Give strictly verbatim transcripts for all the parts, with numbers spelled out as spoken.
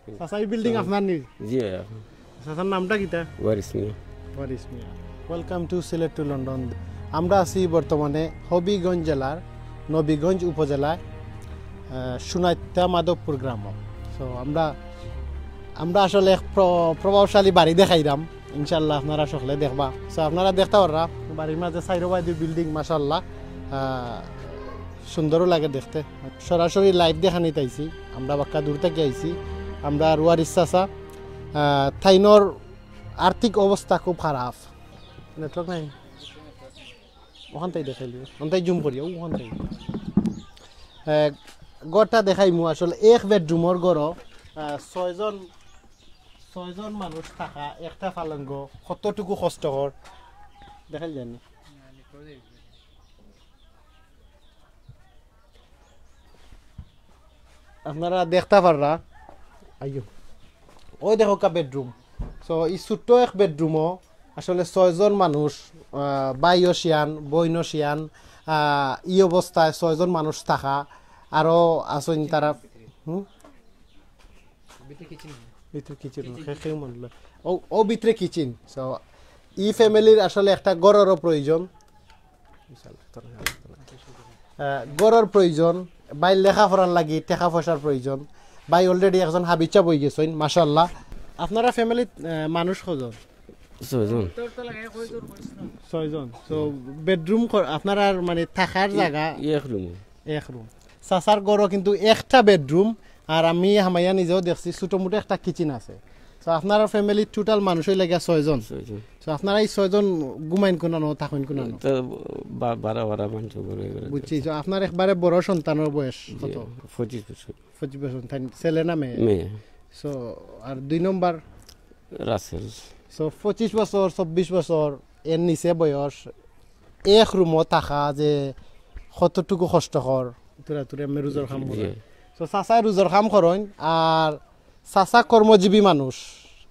চাচা, এই বিল্ডিং আপনার নি? জি ভাইয়া। চাচার নামটা কিতা? ওয়ারিস মিয়া। ওয়ারিস মিয়া। Welcome to Sylhet to London. আমরা আছি বর্তমানে হবিগঞ্জ জেলার নবীগঞ্জ উপজেলায়, আহ, সোনাইত্তা মাধবপুর গ্রাম। তো আমরা, আমরা আসলে এক প্র-, প্রভাবশালী বাড়ি দেখাইরাম, ইনশাআল্লাহ আপনারা সকলে দেখবা। তো আপনারা দেখতা পাররা বাড়ির মাঝে চাইরোবায়দি বিল্ডিং, মাশাআল্লাহ, আহ, সুন্দরও লাগে দেখতে। সরাসরি লাইভ দেখানিত আইছি, আমরা বাক্কা দূর থাকি আইছি। আমরা ওয়ারিস চাচা, আহ, তাইনর আর্থিক অবস্থা খুব খারাপ। নেটওয়ার্ক নাই, ওখান থাকি দেখাইলি, ওখান থাকি জুম করিয়া, ওখান থাকি। আহ, ঘরটা দেখাইমু আসলে এক বেডরুমর ঘর, আহ, ছয়জন, ছয়জন মানুষ থাকা, একটা পালঙ্গ, কতটুকু কষ্টকর দেখাইল জানি। আপনারা দেখতা পাররা, আইও, ওই দেখউক্কা বেডরুম। তো এই ছোট্ট এক বেডরুমও আসলে ছয়জন মানুষ, আহ, ভাইও শিয়ান, বইনও শিয়ান, আহ, এই অবস্থায় ছয়জন মানুষ থাকা, আরও আছইন তারা। হুম, ভিতরে কিচেন। ভিতরে কিচেন, কে কেউ মানলো। ও, ও ভিতরে কিচেন। তো এই ফ্যামিলির আসলে একটা ঘররও প্রয়োজন। আহ, ঘরর প্রয়োজন, ভাই লেখাপড়ার লাগি টেকা পয়সার প্রয়োজন। ভাই already একজন হাফিজ সাব অই গেছইন, মাশাআল্লাহ। আপনারা ফ্যামিলিত, আহ, মানুষ কজন? ছয়জন। ছয়জন। তো বেডরুম ক-, আপনারার মানে থাকার জাগা? এক রুম। এক রুম। চাচার ঘরও কিন্তু একটা বেডরুম, আর আমি হামাইয়া নিজেও দেখছি ছোটো মোটো একটা কিচেন আছে। তো আপনারা ফ্যামিলির টোটাল মানুষ অইলা গিয়া ছয়জন। ছয়জন। তো আপনারা এই ছয়জন ঘুমাইন কোনানো, থাকইন কোনানো? তো বা-, বারা, বারা মানুষ ঘুরে ঘুরে। বুঝছি। তো আপনার একবারে বড় সন্তানর বয়স কত? পঁচিশ বছর। পঁচিশ বছর। তাই ছেলে না মেয়ে? মেয়ে। So, আর দুই নম্বর? রাসেল। So, পঁচিশ বছর, চব্বিশ বছর, এর নিচে বয়স, এক রুমও থাকা যে কতটুকু কষ্টকর, তুরা তুরা আমি রুজর কাম করে। জি। So, চাচায় রুজর কাম করইন, আর চাচা কর্মজীবী মানুষ,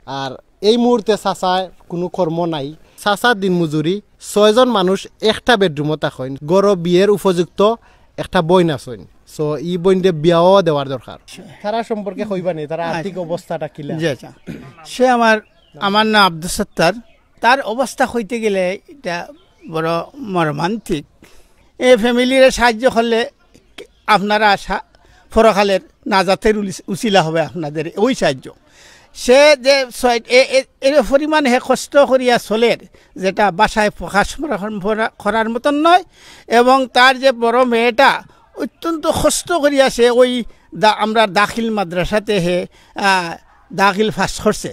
আর এই মুহূর্তে চাচায় কোনো কর্ম নাই। চাচা দিনমজুরি, ছয়জন মানুষ একটা বেডরুমও থাকইন, ঘরো বিয়ের উপযুক্ত একটা বইন আছইন। So, ই বইনরে বিয়াও দেওয়ার দরকার। তারা সম্পর্কে কইবা নি, তারা আর্থিক আচ্ছা। অবস্থাটা কিলা? জি, আচ্ছা। সে আমার, আমার নাম আব্দুস সত্তার। তার অবস্থা কইতে গেলে এটা বড় মর্মান্তিক। এ ফ্যামিলিরে সাহায্য করলে আপনারা সা-, পরকালের নাজাতের উলিস-, উসিলা হবে আপনাদের ওই সাহায্য। সে যে ছয়-, এ-, এ-, এর পরিমাণ হে কষ্ট করিয়া চলের, যেটা ভাষায় প্রকাশ করা-, করা-, করার মতন নয়। এবং তার যে বড় মেয়েটা অত্যন্ত কষ্ট করিয়া সে ওই দা-, আমরা দাখিল মাদ্রাসাতে হে, আহ, দাখিল পাস করছে।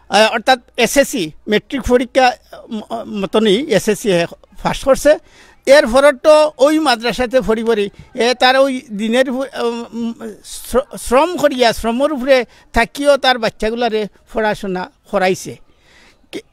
আহ, অর্থাৎ এসএসসি, ম্যাট্রিক পরীক্ষা ম-, মতনই এসএসসি হে পাস করছে। এর পরে তো ওই মাদ্রাসাতে পড়ি পড়ি এ তার ওই দিনের উপর, উম, শ্র-, শ্রম করিয়া, শ্রমর উপরে থাকিও তার বাচ্চাগুলারে পড়াশোনা করাইছে। কি-,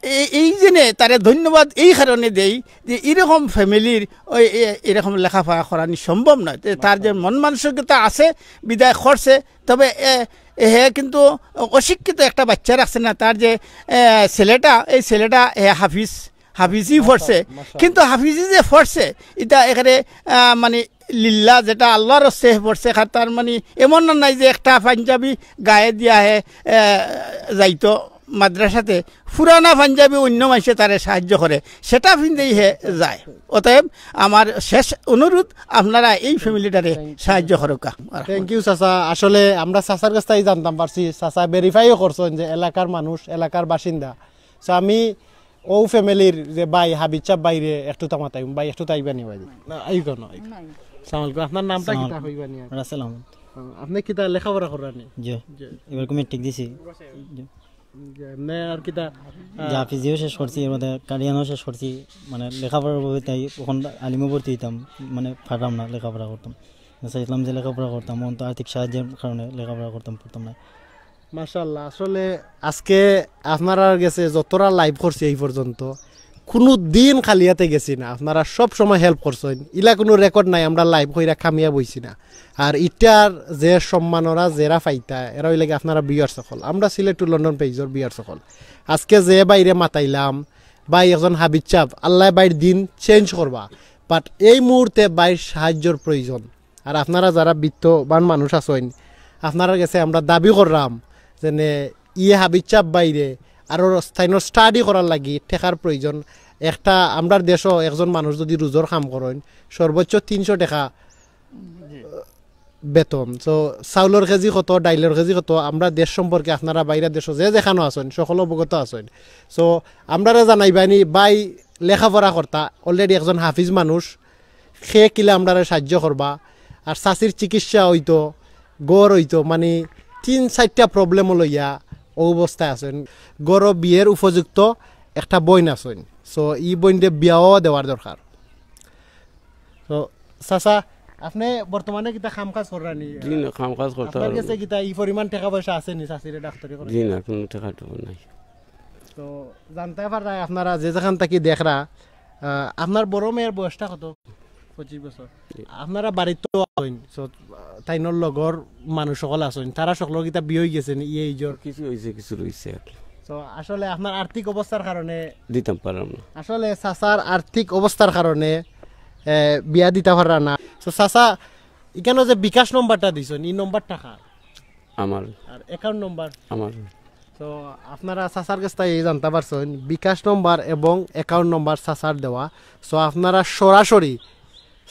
এ-, এই জেনে তারে ধন্যবাদ এই কারণে দেই যে এরকম ফ্যামিলির ওই এ-, এরকম লেখাপড়া করানি সম্ভব নয়। তে তার যে মন মানসিকতা আছে, বিদায় করছে, তবে এ, এ, হে কিন্তু অশিক্ষিত একটা বাচ্চা রাখছে না। তার যে, এ, ছেলেটা, এই ছেলেটা হে হাফিজ, হাফিজি পড়ছে। মাশাআল্লাহ। কিন্তু হাফিজি যে পড়ছে, এটা এখানে, আহ, মানে, লিল্লা, যেটা আল্লাহর রাস্তায় পড়ছে। আর তার মানে এমন না নাই যে একটা পাঞ্জাবি গায়ে দিয়া হে, এ, যাইতো মাদ্রাসাতে, পুরানা পাঞ্জাবি অন্য মানষে তারে সাহায্য করে, সেটা পিন্দেই হে যায়। অতএব আমার শেষ অনুরোধ, আপনারা এই ফ্যামিলিটারে সাহায্য করুকা। থ্যাংক ইউ চাচা। আসলে আমরা চাচার কাছ থেকে জানতাম পারছি, চাচা ভেরিফাইও করছেন যে এলাকার মানুষ, এলাকার বাসিন্দা। So আমি ও ফ্যামিলির যে ভাই হাবিব সাব ভাইরে একটু তামাতাই, ভাই একটু তাইবা নি ভাই? না, আইও কেন, আইও। নাই। সালাম আলাইকুম। আপনার নামটা সালাম কিতা আলাইকুম। কইবা নি? রাসেল আহমদ। আহ, আপনি কিতা লেখাপড়া করেন নি? জি। জি। এবার কি ম্যাট্রিক দিছি। জি। জি, এমনি আর কিতা, আহ, জি, হাফিজিও শেষ করছি, এর মধ্যে কারিয়ানও শেষ করছি। মানে লেখাপড়ার অভাবে তাই অখন আলিমও ভর্তি হইতাম, মানে পারলাম না, লেখাপড়া করতাম। চাইছিলাম যে লেখাপড়া করতাম, অখন তো আর্থিক সাহায্যের কারণে লেখাপড়া করতাম পারতাম না। মাশাআল্লাহ, আসলে আজকে আপনারার গেছে যতটা লাইভ করছি এই পর্যন্ত, কোনো দিন খালি হাতে গেছি না। আপনারা সব সময় হেল্প করছেন, ইলা কোনো রেকর্ড নাই আমরা লাইভ কইরা কামিয়াব অইছি না। আর ইটার যে সম্মাননা যেরা পাইতা, এরা অইলা গি আপনারা ভিউয়ার্স সকল, আমরা সিলেট টু লন্ডন পেজর ভিউয়ার্স সকল। আজকে যে ভাইরে মাতাইলাম, ভাই একজন হাবিজ সাব, আল্লায় ভাইর দিন চেঞ্জ করবা, বাট এই মুহূর্তে ভাইর সাহায্যর প্রয়োজন। আর আপনারা যারা বিত্তবান মানুষ আছইন, আপনারার গেছে আমরা দাবি কররাম যেনে ইয়ে হাবিজ সাব ভাইরে আরো তাইনর স্টাডি করার লাগি টেকার প্রয়োজন। একটা আমরার দেশো একজন মানুষ যদি রুজর কাম করইন, সর্বোচ্চ তিনশো টেকা বেতন। তো চাউলর কেজি কত, ডাইলর কেজি কত, আমরা দেশ সম্পর্কে আপনারা বাইরা দেশো যে যেখানো আছইন, সকল অবগত আছইন। তো আমরারে জানাইবানি, ভাই লেখাপড়া করতা, already একজন হাফিজ মানুষ, হে কিলা আমরারে সাহায্য করবা। আর চাচির চিকিৎসা অইতো, ঘর অইতো, মানে তিন চাইরটা প্রবলেম লইয়া অউ অবস্থায় আছইন। ঘরো বিয়ের উপযুক্ত একটা বইন আছইন, সো ই বইনরে বিয়াও দেওয়ার দরকার। তো চাচা, আপনে বর্তমানে কিতা কাম কাজ কররা নি? জি না, কাম কাজ করতে আপনার পারবো গেছে না। কিতা ই পরিমাণ টেকা পয়সা আছে নি চাচিরে ডাক্তারি করার? জি না, কুনু টেকা টুকু নাই। তো জানতায় পাররায় আপনারা যে যেখান থাকি দেখরা, আহ, আপনার বড় মেয়ের বয়সটা কত? পঁচিশ বছর। জি। আপনারা বাড়িত তো আছইন, so, আহ, তাইনর লগর মানুষ সকল আছইন, তারা সকলর কিতা বিয়া অইগেছে নি, ইয়ে ইজর? কিছু অইছে, কিছু রইছে আর কি। তো আসলে আপনার আর্থিক অবস্থার কারণে দিতাম পারলাম না। আসলে চাচার আর্থিক অবস্থার কারণে, এ, বিয়া দিতা পাররা না। তো চাচা, ইখানো যে বিকাশ নম্বরটা দিছইন, ই নম্বরটা কার? আমার। আর অ্যাকাউন্ট নম্বর? আমার। তো আপনারা চাচার গেছ থাকি জানতা পারছইন, বিকাশ নম্বর এবং অ্যাকাউন্ট নম্বর চাচার দেওয়া। So আপনারা সরাসরি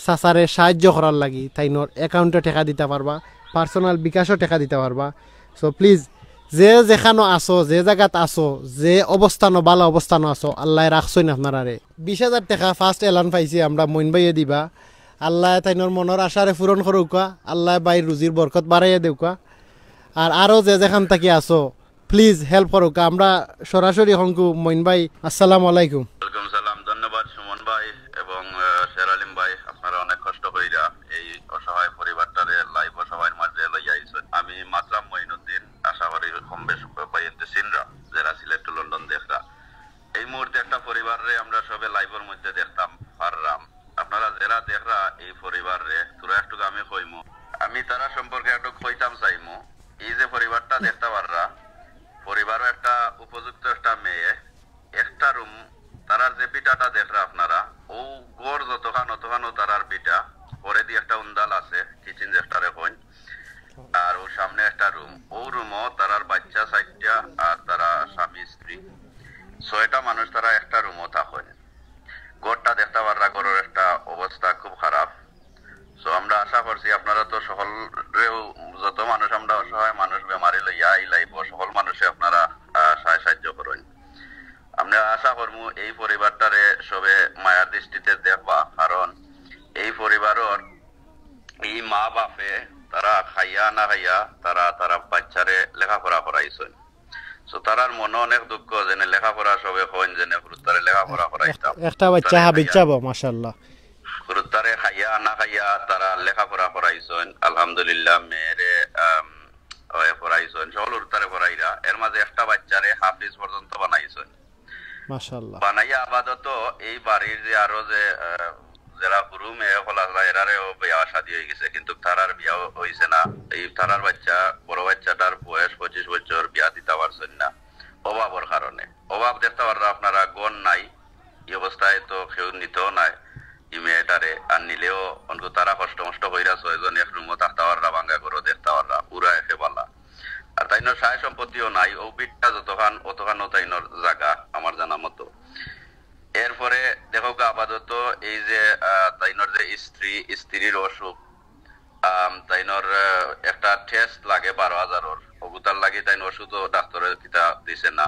চাচারে সাহায্য করার লাগি তাইনর অ্যাকাউন্টো টেকা দিতা পারবা, পার্সোনাল বিকাশো টেকা দিতা পারবা। So প্লিজ, যে যেখানো আছো, যে জাগাত আছো, যে অবস্থানো, ভালা অবস্থানো আছো, আল্লায় রাখছইন আপনারারে। বিশ হাজার টেকা ফার্স্ট এলান পাইছি আমরা, মইন ভাইয়ে দিবা। আল্লায় তাইনর মনর আশারে পূরণ করউক্কা, আল্লায় ভাইর রুজির বরকত বাড়াইয়া দেউক্কা। আর আরো যে যেখান থাকি আছো, প্লিজ হেল্প করউক্কা। আমরা সরাসরি হংকু মইন ভাই, আসসালামু আলাইকুম। ওয়ালাইকুম সালাম, ধন্যবাদ সুমন ভাই এবং, আহ, শের আলিম ভাই, আপনারা অনেক কষ্ট কইরা এই অসহায় পরিবারটারে লাইভ অসহায়ের মাঝে লইয়া আইছইন। আমি মাতরাম মঈনুদ্দিন, আশা করি কম বেশ ভাইয়াইন্তে চিনরা, যারা সিলেট টু লন্ডন দেখরা। এই মুহূর্তে একটা পরিবাররে আমরা সবে লাইভর মধ্যে দেখতাম পাররাম। আপনারা যারা দেখরা এই পরিবাররে, থুড়া একটুক আমি কইমু, আমি তারা সম্পর্কে একটুক কইতাম চাইমু। এই যে পরিবারটা দেখতা পাররা, পরিবারও একটা উপযুক্ত একটা মেয়ে, একটা রুম, তারার যে ভিটাটা দেখরা আপনারা, অউ ঘর যতখান অতখানও তারার ভিটা, পরেদি একটা উন্দাল আছে, কিচেন যেটারে কইন, আর অউ সামনে একটা রুম, অউ রুমও তারার বাচ্চা চাইরটা আর তারা স্বামী স্ত্রী, ছয়টা মানুষ তারা একটা রুমও থাকইন। ঘরটা দেখতা পাররা, ঘরর একটা অবস্থা খুব খারাপ। So আমরা আশা করছি আপনারা তো সকলরেও, যত মানুষ আমরা অসহায় মানুষ বেমারি লইয়া আই লাইভো, সকল মানুষে আপনারা, আহ, সাহায্য সাহায্য করইন। আমরা আশা করমু এই পরিবারটারে সবে মায়ার দৃষ্টিতে দেখবা, কারণ এই পরিবারর এই মা বাপে তারা খাইয়া না খাইয়া তারা তারা বাচ্চারে লেখাপড়া করাইছইন। So তারার মনো অনেক দুঃখ, যেনে লেখাপড়া সবে কইন, যেনে হুরুতারে লেখাপড়া করাইতাম। এক-, একটা বাচ্চা তারা হাবিজ খাইয়া, চাবো, মাশাআল্লাহ। হুরুতারে খাইয়া না খাইয়া তারা লেখাপড়া করাইছইন, আলহামদুলিল্লাহ, মেয়েরে, আম, ওয়ে পড়াইছইন, সকল হুরুতারে পড়াইরা। এর মাঝে একটা বাচ্চারে হাফিজ পর্যন্ত বানাইছইন। মাশাআল্লাহ। বানাইয়া আপাতত এই বাড়ির যে আরো যে, আহ, যারা হুরু মেয়ে অকল আছলা, এরারেও বিয়া শাদী অইগেছে, কিন্তু তারার বিয়া অইছে না। এই তারার বাচ্চা, বড় বাচ্চাটার বয়স পঁচিশ বছর, বিয়া দিতা পারছইন না অভাবর কারণে। অভাব দেখতা পাররা আপনারা, ঘর নাই, এই অবস্থায় তো কেউ নিতেও নায় ই মেয়েটারে, আর নিলেও অনকু তারা কষ্ট মষ্ট কইরা ছয়জন এক রুমো থাকতা পাররা, ভাঙ্গা ঘরো দেখতা পাররা, উরা একে বালা। আর তাইনর সয় সম্পত্তিও নাই, অউ ভিটা যতখান, অতখানও তাইনর জাগা, আমার জানা মতো। এরপরে দেখউক্কা আপাতত এই যে, আহ, তাইনর যে স্ত্রী, স্ত্রীর অসুখ, আম, তাইনর, আহ, একটা টেস্ট লাগে বারো হাজারর, অগুতার লাগি তাইন অসুখ ডাক্তরে কিতা দিছে না।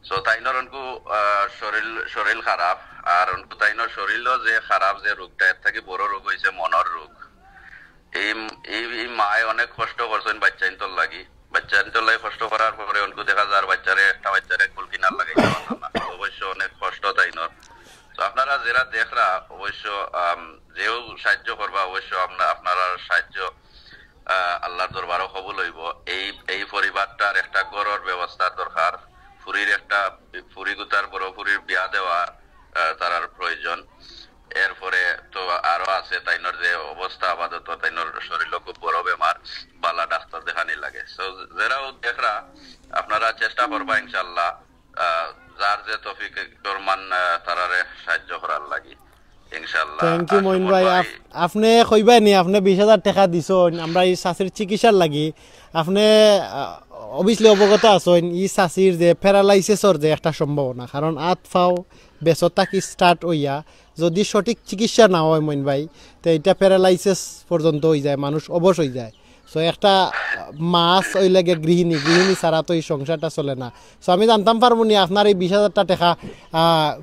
So তাইনর অনকু, আহ, শরীর, শরীর খারাপ, আর অনকু তাইনর শরীরও যে খারাপ যে রোগটা, এর থাকি বড় রোগ অইছে মনর রোগ। এই, এই, এই মায়ে অনেক কষ্ট করছইন বাচ্চাইন্তর লাগি। বাচ্চাইন্তর লাগি কষ্ট করার পরে অনকু দেখা যার বাচ্চারে, একটা বাচ্চারে কুল কিনার লাগাইতা পাররা না। অবশ্য অনেক কষ্ট তাইনর। তো আপনারা যারা দেখরা অবশ্য, আম, যেও সাহায্য করবা অবশ্য আমরা, আপনারার সাহায্য, আহ, আল্লাহর দরবারও কবুল অইবো। এই, এই পরিবারটার একটা ঘরর ব্যবস্থার দরকার, ফুরির একটা, ফুরি গুতার বড় ফুরির বিয়া দেওয়া, আহ, তারার প্রয়োজন। এরপরে তো আরো আছে, তাইনর যে অবস্থা আপাতত, তাইনর শরীরও খুব বড় বেমার, বালা ডাক্তার দেখানি লাগে। So, যারাও দেখরা, আপনারা চেষ্টা করবা ইনশাআল্লাহ, আহ, যার যে তৌফিক সমান, আহ, তারারে সাহায্য করার লাগি। ইনশাআল্লাহ। থ্যাংক ইউ মইন ভাই। আপ- আপনে কইবায় নি, আপনে বিশ হাজার টেকা দিছইন আমরা ই চাচির চিকিৎসার লাগি। আপনে অবভিয়াসলি অবগত আছইন, ই চাচির যে প্যারালাইসিসর যে একটা সম্ভাবনা, কারণ আত ফাও বেচত থাকি স্টার্ট অইয়া যদি সঠিক চিকিৎসা না অয় মইন ভাই, তে ইটা প্যারালাইসিস পর্যন্ত অইযায়, মানুষ অবশ অইযায়। সো একটা মাছ অইলে গিয়া গৃহিণী, গৃহিণী ছাড়া তো ই সংসারটা চলে না। সো আমি জানতাম পারমু নি আপনার ই বিশ হাজারটা টেকা, আহ,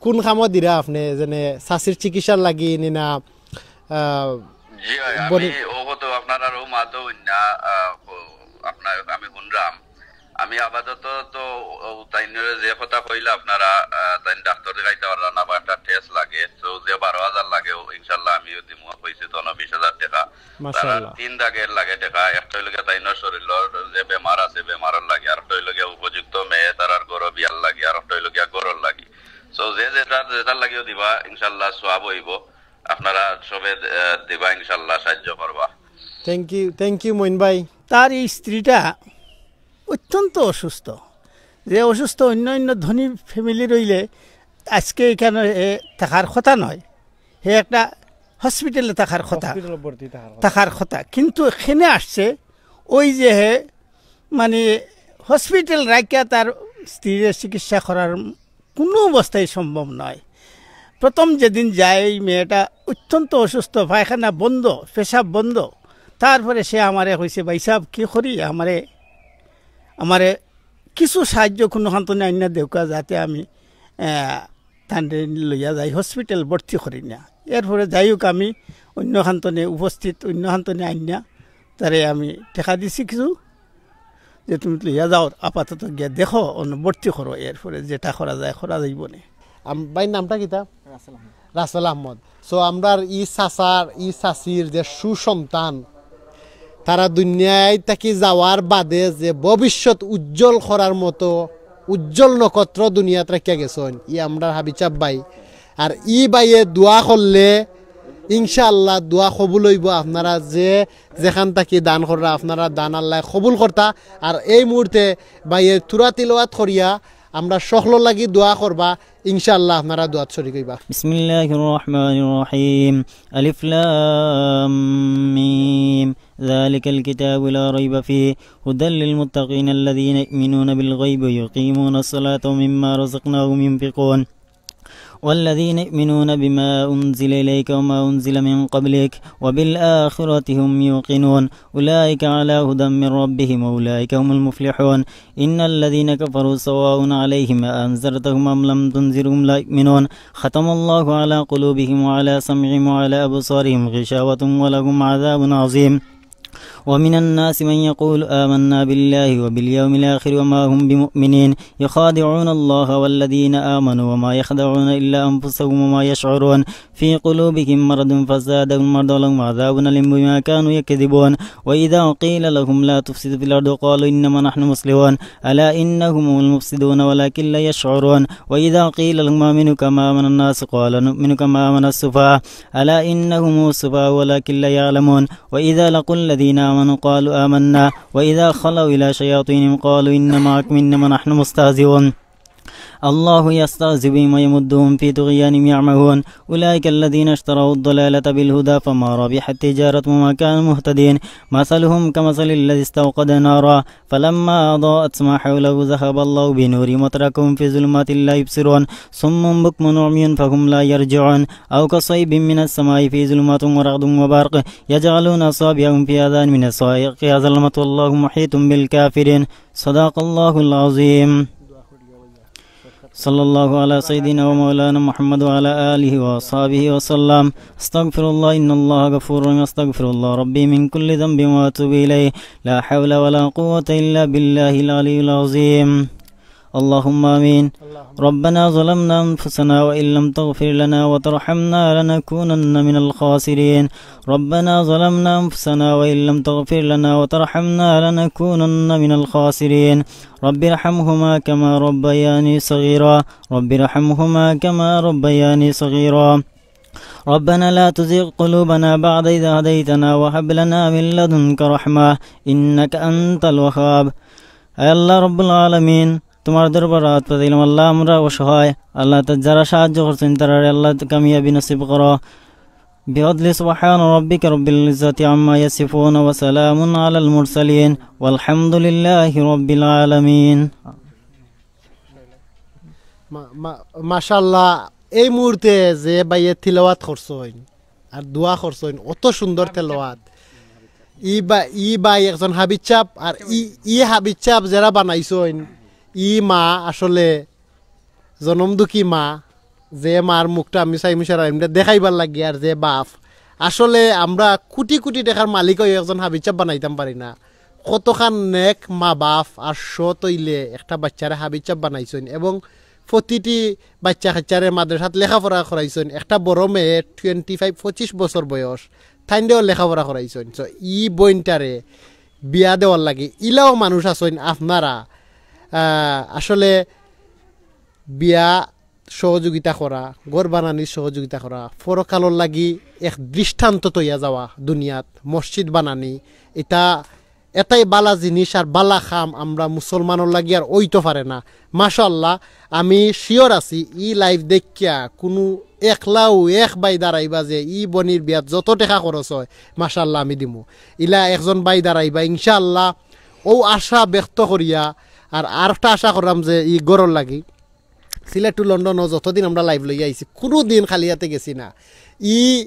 কুন কামো দিরা আপনে, যেনে চাচির চিকিৎসার লাগি নি না, আহ, জি ভাই, বলি- আমি ও তো আপনার আর ও মাতো না, আহ, ও আপনার আমি হুনরাম। আমি আপাতত তো ও তাইনরে যে কথা কইলা আপনারা, আহ, তাইন ডাক্তার দেখাইতা পাররা না বা একটা টেস্ট লাগে, তো যে বারো হাজার লাগে, ও ইনশাআল্লাহ আমিও দিমু, কইছি তো না বিশ হাজার টেকা। মাশাআল্লাহ। তারা তিন দাগের লাগে টেকা, একটা অইলো গিয়া তাইনর শরীরর যে বেমার আছে, বেমারর লাগি, আর একটা অইলো গিয়া উপযুক্ত মেয়ে তারার ঘরো বিয়ার লাগি, আর একটা অইলো গিয়া ঘরর লাগি। তো যে যেটা, যেটার লাগিও দিবা, ইনশাআল্লাহ সওয়াব অইবো। আপনারা সবে, আহ, দিবা, ইনশাআল্লাহ সাহায্য করবা। Thank you, thank you Moin ভাই। তার এই স্ত্রীটা অত্যন্ত অসুস্থ, যে অসুস্থ অন্য অন্য ধনী ফ্যামিলি রইলে আজকে এখানে এ থাকার কথা নয়, হে একটা হসপিটালে থাকার কথা, হসপিটালে ভর্তি থাকার কথা। থাকার কথা, কিন্তু এখানে আসছে ওই যে হে মানে হসপিটাল রাখিয়া তার স্ত্রীর চিকিৎসা করার কোনো অবস্থায় সম্ভব নয়। প্রথম যেদিন যায়, এই মেয়েটা অত্যন্ত অসুস্থ, পায়খানা বন্ধ, পেশাব বন্ধ। তারপরে সে আমারে কইছে, "ভাই সাহেব, কি করি? আমারে, আমারে কিছু সাহায্য কোনো খান্তনে আইনা দেউকা, যাতে আমি, আহ, তানরে লইয়া যাই, হসপিটাল ভর্তি করি না।" এরপরে যাই হোক, আমি অন্য খান্তনে উপস্থিত, অন্য খান্তনে আইনা তারে আমি টেকা দিছি কিছু, যে তুমি লইয়া যাও, আপাতত গিয়া দেখো, অন্য ভর্তি করো, এরপরে যেটা করা যায় করা যাইব নে। আম-, ভাইর নামটা কিতা? রাসেল আহমদ। সো আমরার ই চাচার, ই চাচির যে সুসন্তান, তারা দুনিয়ায় থাকি যাওয়ার বাদে যে ভবিষ্যৎ উজ্জ্বল করার মতো উজ্জ্বল নক্ষত্র দুনিয়াত রাখিয়া গেছইন, ই আমরার হাবিব সাব ভাই। আর ই ভাইয়ে দোয়া করলে ইনশাআল্লাহ দোয়া কবুল অইবো। আপনারা যে যেখান থাকি দান কররা, আপনারা দান আল্লায় কবুল করতা। আর এই মুহূর্তে ভাইয়ে তুরা তিলাওয়াত করিয়া আমরা সকলর লাগি দোয়া করবা, ইনশাআল্লাহ আপনারা দোয়াত শরিক অইবা। بسم الله الرحمن الرحيم. ألف لام ميم. ذلك الكتاب لا ريب فيه. هدى للمتقين الذين يؤمنون بالغيب ويقيمون الصلاة ومما رزقناهم ينفقون. والذين يؤمنون بما أنزل إليك وما أنزل من قبلك وبالآخرة هم يوقنون. أولئك على هدى من ربهم وأولئك هم المفلحون. إن الذين كفروا سواء عليهم أأنذرتهم أم لم تنذرهم لا يؤمنون. ختم الله على قلوبهم وعلى سمعهم وعلى أبصارهم غشاوة ولهم عذاب عظيم. ومن الناس من يقول آمنا بالله وباليوم الآخر وما هم بمؤمنين. يخادعون الله والذين آمنوا وما يخدعون إلا أنفسهم وما يشعرون. في قلوبهم مرض فزادهم مرضا ولهم عذاب أليم بما كانوا يكذبون. وإذا قيل لهم لا تفسدوا في الأرض قالوا إنما نحن مصلحون. ألا إنهم هم المفسدون ولكن لا يشعرون. وإذا قيل لهم آمنوا كما آمن الناس قالوا نؤمن كما آمن السفهاء. ألا إنهم هم السفهاء ولكن لا يعلمون. وإذا لقوا الذين آمنوا قالوا آمنا وإذا خلوا إلى شياطينهم قالوا إنا معكم إنما نحن مستهزئون. الله يستهزئ بهم ويمدهم في طغيانهم يعمهون. أولئك الذين اشتروا الضلالة بالهدى فما ربحت تجارتهم وما كانوا مهتدين. مثلهم كمثل الذي استوقد نارا فلما أضاءت ما حوله ذهب الله بنورهم وتركهم في ظلمات لا يبصرون. صم بكم عمي فهم لا يرجعون. أو كصيب من السماء فيه ظلمات ورعد وبرق يجعلون أصابعهم في آذانهم من الصواعق حذر الموت والله محيط بالكافرين. صدق الله العظيم. صلى الله على سيدنا ومولانا محمد وعلى آله وأصحابه وسلم. أستغفر الله، إن الله غفور رحيم. أستغفر الله ربي من كل ذنب وأتوب إليه. لا حول ولا قوة إلا بالله العلي العظيم. اللهم آمين. ربنا ظلمنا أنفسنا وإن لم تغفر لنا وترحمنا لنكونن من الخاسرين. ربنا ظلمنا أنفسنا وإن لم تغفر لنا وترحمنا لنكونن من الخاسرين. رب ارحمهما كما ربياني صغيرا. رب ارحمهما كما ربياني صغيرا. ربنا لا تزغ قلوبنا بعد إذ هديتنا وهب لنا من لدنك رحمة إنك أنت الوهاب. আয় আল্লাহ রব্বুল আলামিন, তোমার দরবারো আত পাতাইলাম আল্লাহ, আমরা অসহায়। আল্লাহ, তা যারা সাহায্য করছইন, তারারে আল্লাহ, তা কামিয়াবি নসিব করো। بفضل سبحان ربك رب العزة عما يصفون وسلام على المرسلين والحمد لله رب العالمين. মা-, মা-, মাশাআল্লাহ, এই মুহূর্তে যে ভাইয়ে তিলাওয়াত করছইন আর দোয়া করছইন, অত সুন্দর তেলাওয়াত। ই বা-, ই ভাই একজন হাফিজ সাব, আর ই, ই হাফিজ সাব যেরা বানাইছইন, ই মা আসলে জনম দুঃখী মা, যে মার মুখটা আমি চাইমু সারা এমনি দেখাইবার লাগি, আর যে বাপ, আসলে আমরা কোটি কোটি টেকার মালিক অইয়া একজন হাফিজ সাব বানাইতাম পারি না। কতখান নেক মা বাপ আর সৎ অইলে একটা বাচ্চারে হাফিজ সাব বানাইছইন এবং প্রতিটি বাচ্চা কাচ্চারে মাদ্রাসাত লেখাপড়া করাইছইন। একটা বড় মেয়ে টোয়েন্টি ফাইভ, পঁচিশ বছর বয়স, তাইনরেও লেখাপড়া করাইছইন। So, ই বইনটারে বিয়া দেওয়ার লাগি ইলাও মানুষ আছইন আপনারা, আহ, আসলে বিয়া সহযোগিতা করা, ঘর বানানির সহযোগিতা করা, পরকালর লাগি এক দৃষ্টান্ত তৈয়া যাওয়া, দুনিয়াত মসজিদ বানানি, এটা এটাই বালা জিনিস আর বালা কাম আমরা মুসলমানর লাগি আর অইতো পারে না। মাশাআল্লাহ, আমি শিওর আছি ই লাইভ দেখিয়া কুনু একলাও এক ভাই দাঁড়াইবা যে ই বইনর বিয়াত যত টেকা খরচ অয়, মাশাআল্লাহ, আমি দিমু। ইলা একজন ভাই দাঁড়াইবা ইনশাআল্লাহ। অউ আশা ব্যক্ত করিয়া আর আরেকটা আশা করলাম যে ই ঘরর লাগি সিলেট to লন্ডনও যতদিন আমরা লাইভ লইয়া আইছি, কুনু দিন খালি আতে গেছি না। ই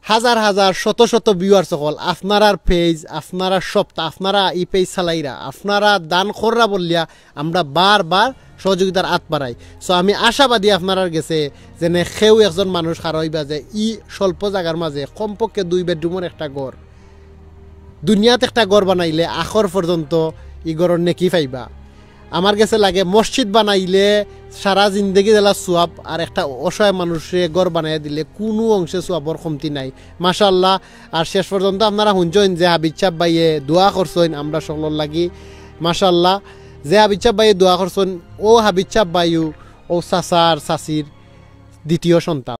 হাজার হাজার, শত শত ভিউয়ার্স অকল, আপনারার পেজ, আপনারার সপ্তাহ, আপনারা ই পেজ চালাইরা, আপনারা দান কররা বলিয়া আমরা বারবার সহযোগিতার আত বাড়াই। So, আমি আশাবাদী আপনারার গেছে যেন কেউ একজন মানুষ খাড়া অইবা যে ই স্বল্প জাগার মাঝে কমপক্ষে দুই বেডরুমর একটা ঘর, দুনিয়াত একটা ঘর বানাইলে আখর পর্যন্ত ই ঘরর নেকি পাইবা। আমার গেছে লাগে মসজিদ বানাইলে সারা জিন্দেগি দিলা সওয়াব, আর একটা অসহায় মানুষরে ঘর বানাইয়া দিলে কুনু অংশে সওয়াবর কমতি নাই। মাশাআল্লাহ। আর শেষ পর্যন্ত আপনারা হুনছইন যে হাফিজ সাব ভাইয়ে দোয়া করছইন আমরা সকলর লাগি। মাশাআল্লাহ, যে হাফিজ সাব ভাইয়ে দোয়া করছইন, অউ হাফিজ সাব ভাইও অউ চাচার চাচির দ্বিতীয় সন্তান।